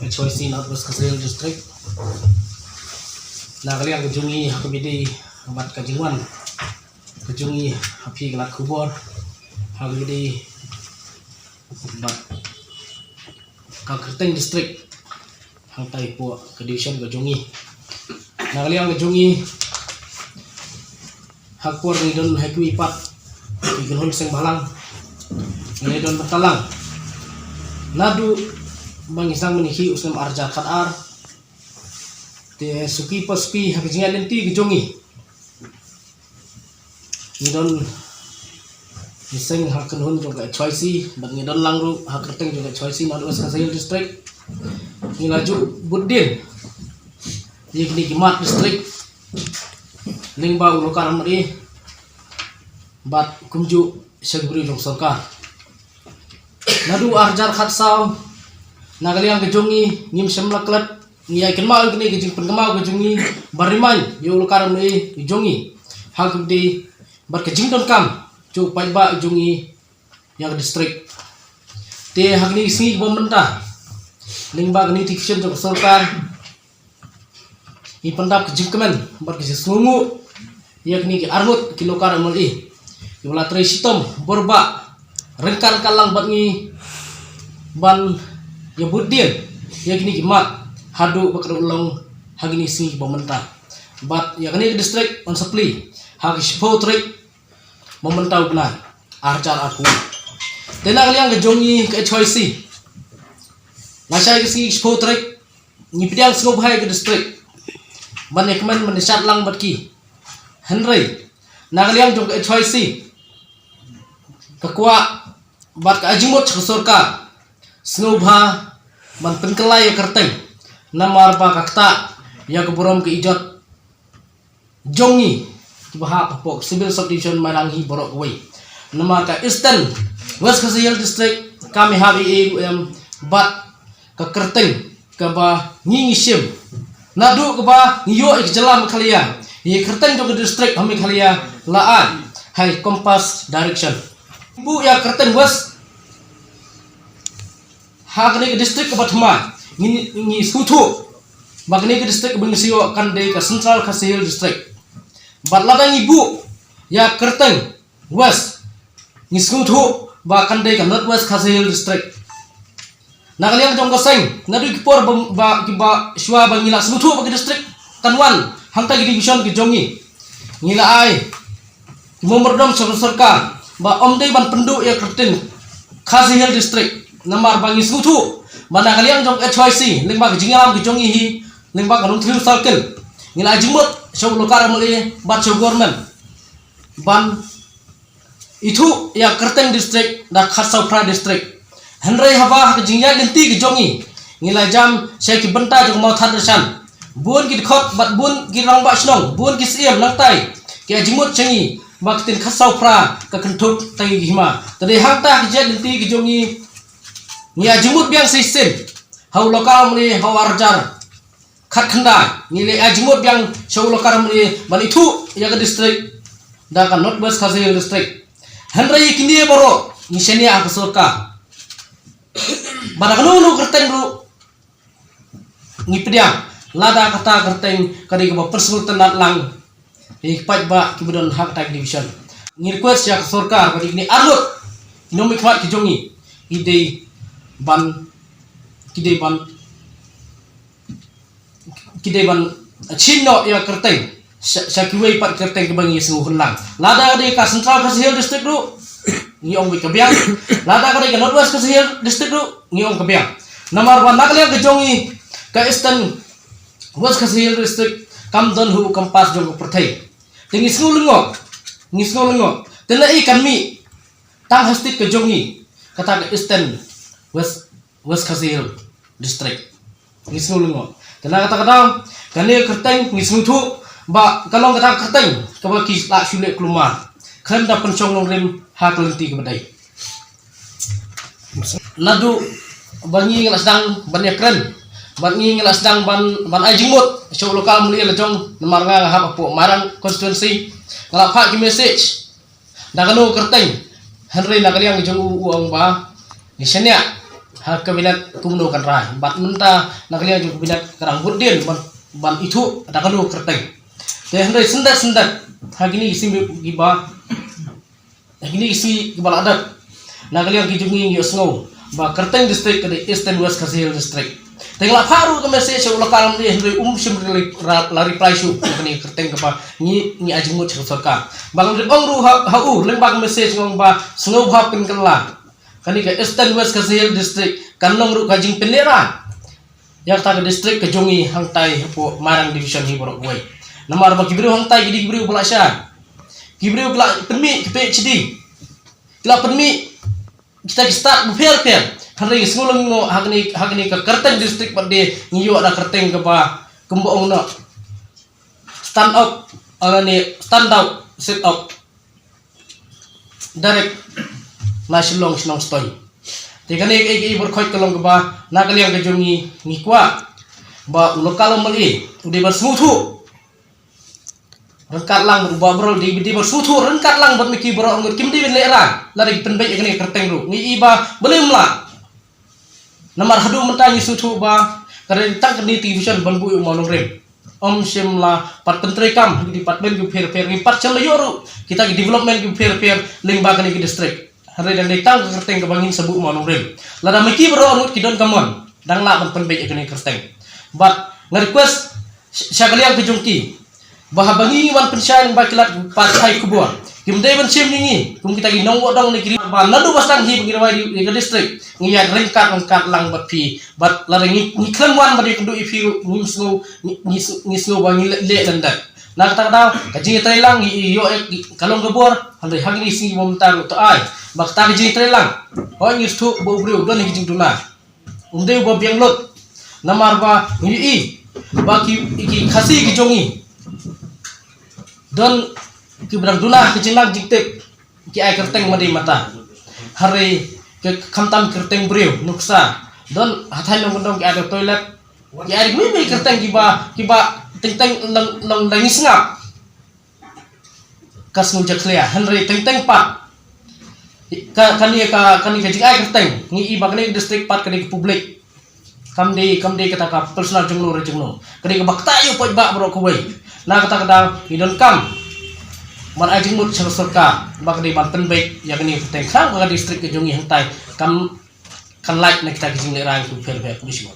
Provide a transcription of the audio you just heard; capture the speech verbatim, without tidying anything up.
Choice North West Khasi Hills District. Na ka liang ka jong ngi ha ka bynta bad ka jingwan ka jong ngi ha phi ka lad khubor ha ka bynta bad ka kyrteng district hangtai hapoh ka division ka jong ngi. Na ka liang ka jong ngi ha ka por ngi don ha kiwei pat ki kynhun seng bhalang, ngi don bynta lang naduh ba ngi sdang mynkhih u snem ar hajar khat ar. Te suki pa suki ha ka jingïaid lynti ka jong ngi, ngi don ngi seng ha ka kynhun jong ka H Y C bad ngi don lang ruh ha ka kyrteng jong ka H Y C North West Khasi Hills District. Ngi la ju bud dien ïa kine ki mat district lyngba u Lokar M L A bad kumjuh sha ki briew jong sorkar. Naduh ar hajar khat saw na ka liang ka jong ngi ngim shym la klet, ngi ïai kynmaw ïa kine ki jingpynkynmaw ka jong ngi ba rimai ïa u Lokar M L A jong ngi ha ka bynta bad ka jingdonkam jong u paidbah jong ngi ïa ka district. Te ha kine ki sngi kiba mynta lyngba ka notification jong ka sorkar, ngi pyndap ka jingkmen bad ka jingsngewnguh ïa kine ki arngut ki Lokar M L A kiba la trei shitom bor ba ryngkat ryngkat lang bad ngi ban ïa bud dien ïa kine ki mat haduh ba ka dang long ha kine ki sngi kiba mynta. Bad ïa kane ka district yn sa plie ha ka shiphew tarik ba mynta u bnai ar hajar arphew. Te na ka liang ka jong ngi ka H Y C, lashai ka sngi shiphew tarik ngi pdiang sngewbha ïa ka district ban ïa kmen ban ïa shad lang bad ki. Hynrei na ka liang jong ka H Y C ka kwah bad ka ai jingmut sha ka sorkar sngewbha ban pynkylla ïa ka kyrteng, namar ba ka ktah ïa ka burom ka ijot jong ngi kiba hap hapoh Civil Subdivision Mairang hi baroh kawei. Namar ka Eastern West Khasi Hills District kam hap ei ei ruh em bad ka kyrteng kaba ngi ngi shim naduh kaba ngi ïoh ïa ka jylla Meghalaya, ïa ka kyrteng jong ka district ha Meghalaya la ai ha i compass direction. Buh ïa ka kyrteng West ha kane ka district kaba thymmai, ngi ngi sngewthuh ba kane ka district kaba ngi sa ïoh kan dei ka Central Khasi Hills District. Bad lada ngi buh ïa ka kyrteng West, ngi sngewthuh ba kan dei ka North West Khasi Hills District. Na ka liang jong ka seng, naduh ki por ba, ba, kiba shuwa ba ngi la sngewthuh ba ka district kan wan hangta ki division ki jong ngi, ngi la ai ki memorandum sha ka sorkar ba ym dei ban pynduh ïa ka kyrteng Khasi Hills District, namar ba ngi sngewthuh ba na ka liang jong H Y C lyngba ka jingïalam ka jong ngi hi, lyngba ka Nongthymmai Circle, ngi la ai jingmut sha u Lokar M L A bad sha u government ban ithuh ïa ka kyrteng district da Khadsawphra District. Hynrei haba ha ka jingïaid lynti ka jong ngi, ngi la jam sha ki bynta jong ka Mawthadraishan, bun ki dkhot bad bun ki rangbah shnong, bun ki syiem nangtai ki ai jingmut sha ngi ba ka ktien Khadsawphra ka kynthup tang ïa ki hima. Te dei hangta ha ka jingïaid lynti ka jong ngi, ngi ai jingmut biang shisien ha u Lokar M L A ha u ar hajar khatkhyndai, ngi la ai jingmut biang sha u Lokar M L A ban ithuh ïa ka district da ka North West Khasi Hills District. Hynrei ïa kine baroh ngi shaniah ha ka sorkar ba da kano kano ka kyrteng ruh ngi pdiang, lada kata ka kyrteng ka dei kaba pynsngewtynnat lang ïa ki paidbah kiba don ha kata ka division. Ngi request ïa ka sorkar ba dei kine arngut ki nongmihkhmat ki jong ngi, ki dei ban, ki dei ban ki dei ban, ah, change noh ïa ka kyrteng sha, sha kiwei pat ki kyrteng kiba ngi sngewhun lang. Lada ka dei ka Central Khasi Hills District ruh ngi ong ka biang. Lada ka dei ka North West Khasi Hills District ruh ngi ong ka biang. Namar ba na ka liang ka jong ngi ka Eastern West Khasi Hills District kam don ha u compass jong ka pyrthei. Te ngi sngew lyngngoh, ngi sngew lyngngoh. Te na i kan mih tang ha state ka jong ngi, kata ka Eastern West West Khasi Hills District. Ngi sngew lyngngoh. Te na kata ka daw, kane ka kyrteng ngi sngewthuh ba ka long kata ka kyrteng kaba ki la shu leh kulmar khlem da pynshong nongrim ha ka lynti kaba dei. Naduh ba ngi ngi la sdang ban ïakren, ba ngi ngi la sdang ban, ban ai jingmut sha u Lokar M L A la jong, namar nga nga hap hapoh Mairang constituency, nga la phah ki message da kano ka kyrteng, hynrei na ka liang jong u, u ong ba ngi shaniah ha cabinet kumno kan rai. Bad mynta na ka liang jong cabinet ka dang bud dien ban, ban ithuh da kano ka kyrteng. Te hynrei syndet syndet ha kine ki sien kiba, ha kine ki sien kiba la dep, na ka liang ki jong ngi ngi ïohsngew ba kyrteng district ka dei Eastern West Khasi Hills District. Te nga la phah ruh ka message sha u local M L A hynrei um shym la, la reply shuh na kane ka kyrteng kaba ngi, ngi ai jingmut sha ka sorkar. Ba nga la ong ruh ha, ha u lyngba ka message nga ong ba sngewbha pynkylla kane ka Eastern West Khasi Hills District kan long ruh ka jingpynlehrain ïa kata ka district ka jong ngi hangtai hapoh Mairang Division hi baroh kawei. Namar ba ki briew hangtai ki dei ki briew ba la shai. Ki briew ki la pynmih ki PhD, ki la pynmih kita ki stad bapher bapher. Hynrei ngi sngewlyngngoh ha kane, ha kane ka kyrteng district pat de ngi ïoh da kyrteng kaba, kumba ong noh, stand up, lane stand out, sit up. Direct na Shillong shnong Sutoi. Te kane ka, ka, ka, ka long kaba na ka liang ka jong ngi ngi kwah ba u local M L A u dei ban sngewthuh ryngkat lang bad u Bah Baroh, u dei, u dei ban sngewthuh ryngkat lang bad ma ki baroh arngut, kim dei ban lehrain lada ki pynbeit ïa kane ka kyrteng ruh. Ngi i ba balei ym lah. Namar haduh mynta ngi sngewthuh ba ka dei tang kane ka division ban buh ïa u Mawlyngrem. Ym shym la pat pyntreikam ha ki department ki bapher bapher, ngi pat shym la ïoh ruh kita ki development ki bapher bapher lyngba kane ka district. Hynrei dang dei tang ka kyrteng kaba ngin sa buh Mawlyngrem. Lada ma ki baroh arngut ki don ka mon, dang lah ban pynbeit ïa kane ka kyrteng. Bad nga request sh-, sha ka liang ka jong ki ba haba ngi wan pynshai lyngba ki lad pathai khubor, kim dei ban shim ïa ngi kum kita ki nongwad dong ne ki ri-, ba naduh ba sdang hi ba ngi rwai ïa ka district, ngi ïaid ryngkat ryngkat lang bad phi. Bad lada ngi, ngi khlem wan bad ïakynduh ïa phi ruh, ngim sngew, ngi, ngi, ngi sngew ba ngi leh, leh lyndet. Na kata ka daw ka jingïatreilang ngi ïoh ïa ka long ka bor. Hynrei ha kine ki sngi ba mynta ruh to ai ba kata ka jingïatreilang, hooid ngi sngewthuh ba u briew u don ïa ka jingduna, um dei uba biang lut. Namar ba ngi ïohi ba ki, ki Khasi ki jong ngi don kiba dang duna ha ka jinglong jingtip, ki ai kyrteng madi mata. Hynrei ka, khamtam kyrteng briew nuksa, don ha thaiñ nongkyndong ki ai da toilet, ki ai da kiwei kiwei kyrteng kiba, kiba teng teng long, long da ngi sngap ka sngew jakhlia. Hynrei teng teng pat ka, kane ka, kane ka jingai kyrteng, ngi i ba kane ka district pat ka dei ka public. Kam dei, kam dei kata ka personal jong no re jong no, ka dei kaba ktah ïa u paidbah baroh kawei. Na kata ka daw ngi donkam ban ai jingmut sha ka sorkar ba ka dei ban pynbeit ïa kane ka kyrteng, khnang ba ka district ka jong ngi hangtai kam, kan lait na kita ki jinglehrain ki bapher bapher. Khublei shibun.